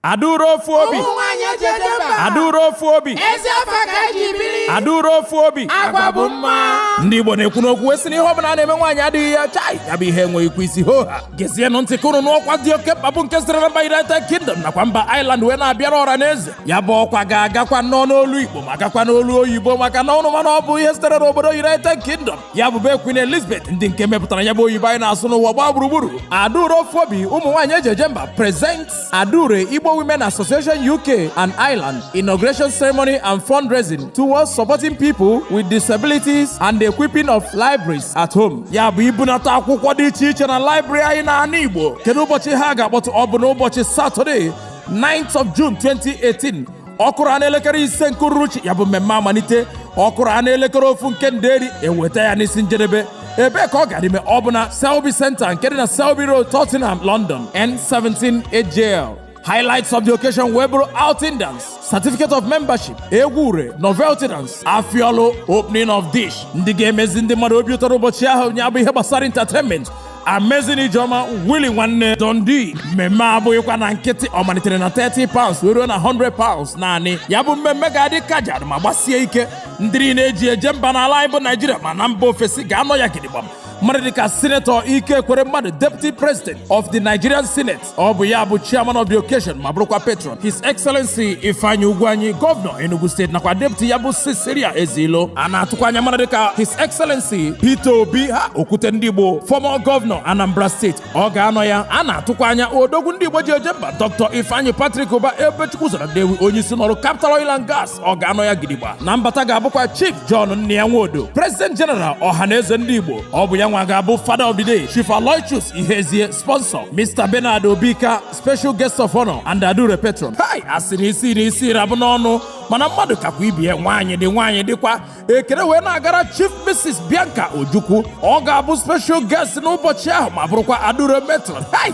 Adụrụ ofu obi. Ụmụ nwaanyị eji eje mba. Adụrụ ofu obi. Ezi afa ka eji biri. Adụrụ ofu obi. Agwa bụ mma. Ndị Igbo na-ekwu n'okwu esi na ihe ọbụla a na-eme nwaanyị adịghị ya chai, ya bụ ihe enweghịkwa isi hoha. Gezienụ ntị ka unu n'ọkwa dị oke mkpa bụ nke sitere na mba United Kingdom nakwa mba Ireland wee na-abịara ọra na eze. Ya bụ ọkwa ga-agakwa nnọọ n'olu Igbo ma gakwa n'olu oyibo, maka na ụnụ mana ọ bụ ihe sitere n'obodo United Kingdom, ya bụ be Queen Elizabeth, ndị nke mepụtara ya bụ oyibo anyị na-asụ n'ụwa gbaa gburugburu. Adụrụ ofu obi, ụmụ nwaanyị eji eje mba presents Adure Igbo Women Association UK and Ireland inauguration ceremony and fundraising towards supporting people with disabilities and the equipping of libraries at home. Ya bụ ibunata akwụkwọ dị iche iche na library anyị na-ana Igbo. Kedu ụbọchị ha ga-akpọtụ? Ọ bụ n'ụbọchị Saturday, 9th of June 2018, ọkụrụ a n'elekere 5 nke uhuruchi. Ya bụ mmemme amalite ọkụrụ a n'elekere 1 nke nderi, eweta ya n'isi njedebe. Ebee ka ọ gara ime? Ọ bụ na Selby Center nke dị na Selby Road, Tottenham, London, N17 8JL. Highlights of the occasion wee bụrụ outing dance, certificate of membership, egwu ure, novelty dance, afiolu, opening of dish. Ndị ga-emezi ndị mmadụ obi ụtọ n'ụbọchị ahụ, ya bụ ihe gbasara entertainment: Amazing Ijeọma, Willie Nwanne, Dundee. Mmemme abụghịkwa na nkịtị. Ọ malitere na £30 wee ruo na £100 naanị. Ya bụ mmemme ga-adị kaja ma gbasie ike. Ndị niile eji eje mba n'ala anyị bụ Naijiria ma na mba ofesi ga-anọ ya gidigbam. Mmadụ dịka Senator Ike Ekweremadu, Deputy President of the Nigerian Senate, ọ bụ ya bụ chairman of the occasion ma bụrụkwa patron. His Excellency Ifeanyi Ugwuanyi, Gọvanọ Enugu Steeti, nakwa deputy ya bụ Cecilia Ezilo. A na-atụkwa anya mmadụ dịka His Excellency Peter Obi, ha okwute ndị Igbo, former Gọvanọ Anambra Steeti, ọ ga-anọ ya. A na-atụkwa anya odogwu ndị Igbo ji eje mba, Dr. Ifeanyi Patrick Ụba, Ebechukwu zara Ndewi, onye isi n'ọrụ Capital Oil and Gas, ọ ga-anọ ya gidigba. Na mbata ga-abụkwa Chief John Nnia Nwodo, President General Ọhaneze ndị Igbo, ọ bụ ya nwa ga-abụ Father of the Day. Chief Aloysius Ihezie, sponsor. Mr. Bernard Obika, special guest of honor and Adure patron. Hai, asị na isi na isi rabụ n'ọnụ, mana mmadụ kakwa ibie. Nwaanyị dị, nwaanyị dịkwa. Ekele wee na-agara Chief Mrs. Bianca Ojukwu, ọ ga-abụ special guest n'ụbọchị ahụ ma bụrụkwa Adure matron. Hai,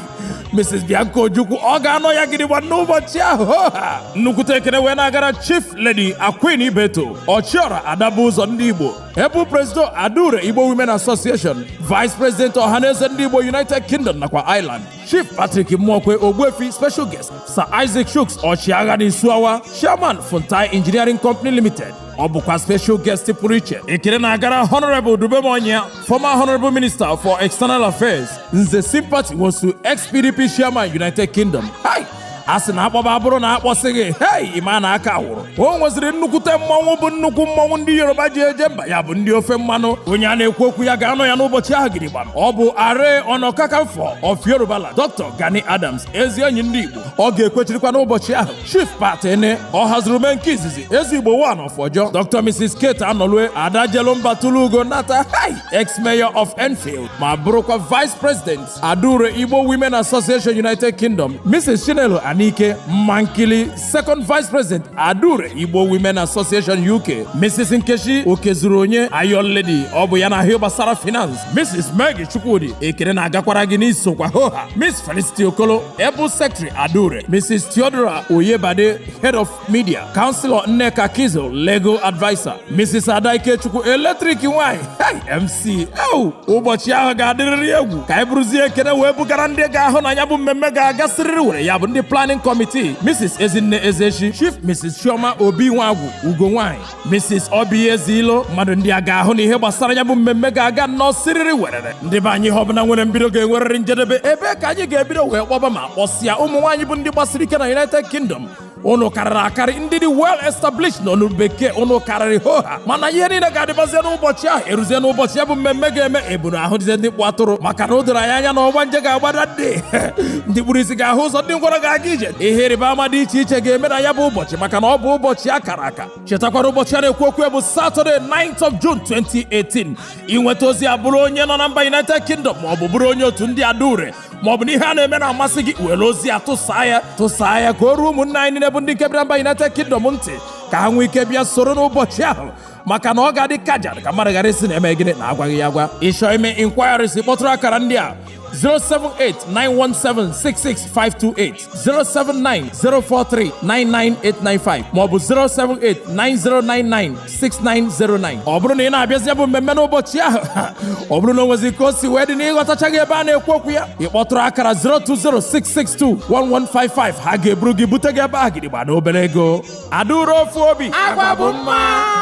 Mrs. Bianca Ojukwu, ọ ga-anọ ya gidigba n'ụbọchị ahụ. Ha nnukwute ekele wee na-agara Chief Lady Akwin Ibeto, Ọchịọra Adabu Ụzọ ndị Igbo, ebu President Adure Igbo Women Association, Vice President Ọhaneze ndị Igbo United Kingdom nakwa Ireland. Chief Patrick Mmụọkwe Ogbuefi, special guest. Sir Isaac Chuks, ọchịagha n'Isuawa, Chairman, Funtai Engineering Company Limited, ọ bụkwa special guest pụrụ iche. Ekele na-agara Honorable Dubem, former Honorable Minister for External Affairs, Nze Sympathy Nwosu, ex-PDP Chairman, United Kingdom. Hai, a sị na akpọba abụrụ na akpọsịghị hei, ịma na aka wụrụ. O nweziri nnukwute mmọnwụ bụ nnukwu mmọnwụ ndị Yoruba ji eje mba, ya bụ ndị ofe mmanụ. Onye a na-ekwu okwu ya ga-anọ ya n'ụbọchị ahụ gidigbam. Ọ bụ Are Ọnà Kakanfò of Yorubaland, Dr. Gani Adams, ezi enyi ndị Igbo, ọ ga-ekwechirikwa n'ụbọchị ahụ. Chief Patene ọ haziri ume nke izizi, Eze Igbo one of Ọjọ. Dr. Mrs. Kate Anọlue, Ada Jelumba Tulugo Nata, hai, ex-mayor of Enfield ma bụrụkwa Vice President Adure Igbo Women Association United Kingdom. Mrs. Chinelo Anike Mankili, Second Vice President, Adure Igbo Women Association UK. Mrs. Nkechi Okezuru Onye, Iron Lady, ọ bụ ya na ahịa gbasara finance. Mrs. Maggie Chukwudi, ekele na-agakwara gị n'isokwa hoha. Miss Felicity Okolo, Able Secretary Adure. Mrs. Theodora Oyebade, Head of Media. Councillor Nneka Kizel, Legal Adviser. Mrs. Ada Ikechukwu, Electric nwanyị, hey, MC. Ew, ụbọchị ahụ ga-adịrịrị egwu. Ka anyị bụrụzie ekene wee bugara ndị ga-ahụ na ya bụ mmemme ga-agasịrịrị were, ya bụ ndị planning committee: Mrs. Ezinne Ezechi, Chief Mrs. Chioma Obi Nwagwu, Ugo nwanyị, Mrs. Obi Ezilo. Mmadụ ndị a ga-ahụ na ihe gbasara ya bụ mmemme ga-aga nnọọ siriri werere. Ndị be anyị, ihe ọbụla nwere mbido ga-enwerịrị njedebe. Ebe ka anyị ga-ebido wee kpọba ma kpọsịa ụmụ nwaanyị bụ ndị gbasiri ike na United Kingdom? Unu karịrị akarị, ndị dị well established n'ọnụ bekee, unu karịrị hoha. Mana ihe niile ga-adịbazie n'ụbọchị ahụ eruzie n'ụbọchị ya bụ mmemme ga-eme. Ebunu ahụ dịzie ndị kpụ atụrụ, maka na o doro anyị anya na ọgba nje ga-agbada, ndị kpuru isi ga-ahụ ụzọ, ndị ngwọrọ ga-aga ije. Ihe ịrịba ama dị iche iche ga-eme na ya bụ ụbọchị, maka na ọ bụ ụbọchị a kara aka. Chetakwara, ụbọchị a na-ekwu okwu bụ Saturday, 9th of June 2018. Inweta ozi a, bụrụ onye nọ na mba United Kingdom ma ọ bụ bụrụ onye otu ndị Adure, ma ọ bụ na ihe a na-eme na-amasị gị, were ozi a tụsaa ya, tụsaa ya ka o ruo ụmụnne anyị niile bụ ndị nke bịara mba United Kingdom ntị, ka ha nwee ike bịa soro n'ụbọchị ahụ, maka na ọ ga-adị kaja ka mmadụ ghara isi na eme gịnị na agwaghị ya agwa. Ịchọ ime inquiries, kpọtụrụ akara ndị a: 078-917-66528, 079-043-99895 maọbụ 078-9099-6909. Ọ bụrụ na ị na-abịazi bụ mmemme n'ụbọchị ahụ, ọ bụrụ na o nwezi ka o si wee dị na ịghọtachaghị ebe a na-ekwu okwu ya, ị kpọtụrụ akara 020-662-1155, ha ga-eburu gị bute gị ebe ahụ gidigba na obere ego. Adụrụ ofu obi. Agwa bụ mma.